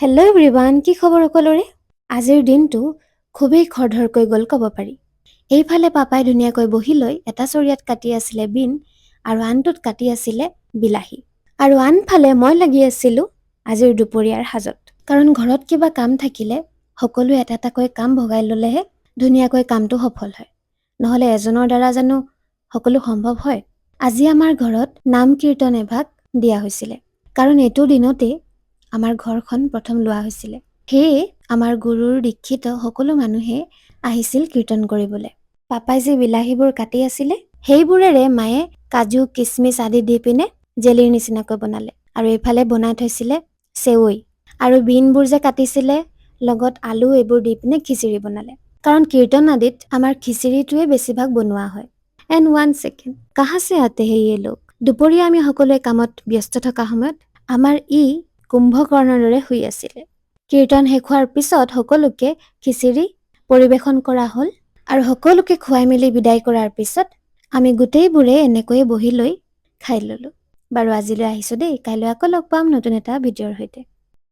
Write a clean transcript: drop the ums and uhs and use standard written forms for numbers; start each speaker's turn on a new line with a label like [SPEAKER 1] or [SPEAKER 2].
[SPEAKER 1] Hello' everyone, কি খবৰ সকলোৰে? আজিৰ দিনটো খুবেই খৰধৰকৈ গ'ল ক'ব পাৰি। এইফালে পাপাই ধুনীয়াকৈ বহি লৈ এটা চৰিয়াত কাটি আছিলে বিন আৰু আনটোত কাটি আছিলে বিলাহী আৰু আনফালে মই লাগি আছিলোঁ আজিৰ দুপৰীয়াৰ সাজত। কাৰণ ঘৰত কিবা কাম থাকিলে সকলোৱে এটা এটাকৈ কাম ভগাই ল'লেহে ধুনীয়াকৈ কামটো সফল হয়, নহ'লে এজনৰ দ্বাৰা জানো সকলো সম্ভৱ হয়? আজি আমাৰ ঘৰত নাম কীৰ্তন এভাগ দিয়া হৈছিলে, কাৰণ এইটো দিনতেই আমাৰ ঘৰখন প্ৰথম লোৱা হৈছিলে। সেয়ে আমাৰ গুৰুৰ দীক্ষিত সকলো মানুহে আহিছিল কীৰ্তন কৰিবলৈ। পাপাই যে বিলাহীবোৰ কাটি আছিলে, সেইবোৰেৰে মায়ে কাজু, কিচমিচ আদি দি পিনে জেলিৰ নিচিনাকৈ বনালে আৰু এইফালে বনাই থৈছিলে চেৱৈ আৰু বিনবোৰ যে কাটিছিলে, লগত আলু এইবোৰ দি পিনে খিচিৰি বনালে, কাৰণ কীৰ্তন আদিত আমাৰ খিচিৰিটোৱে বেছিভাগ বনোৱা হয়। এণ্ড ওৱান ছেকেণ্ড, कहाँ से आते हैं ये लोग? দুপৰীয়া আমি সকলোৱে কামত ব্যস্ত থকা সময়ত আমাৰ ই কুম্ভকৰ্ণৰ দৰে শুই আছিলে। কীৰ্তন শেষ হোৱাৰ পিছত সকলোকে খিচিৰি পৰিৱেশন কৰা হ'ল আৰু সকলোকে খুৱাই মেলি বিদায় কৰাৰ পিছত আমি গোটেইবোৰে এনেকৈয়ে বহি লৈ খাই ল'লোঁ। বাৰু, আজিলৈ আহিছোঁ দেই। কাইলৈ আকৌ লগ পাম নতুন এটা ভিডিঅ'ৰ সৈতে।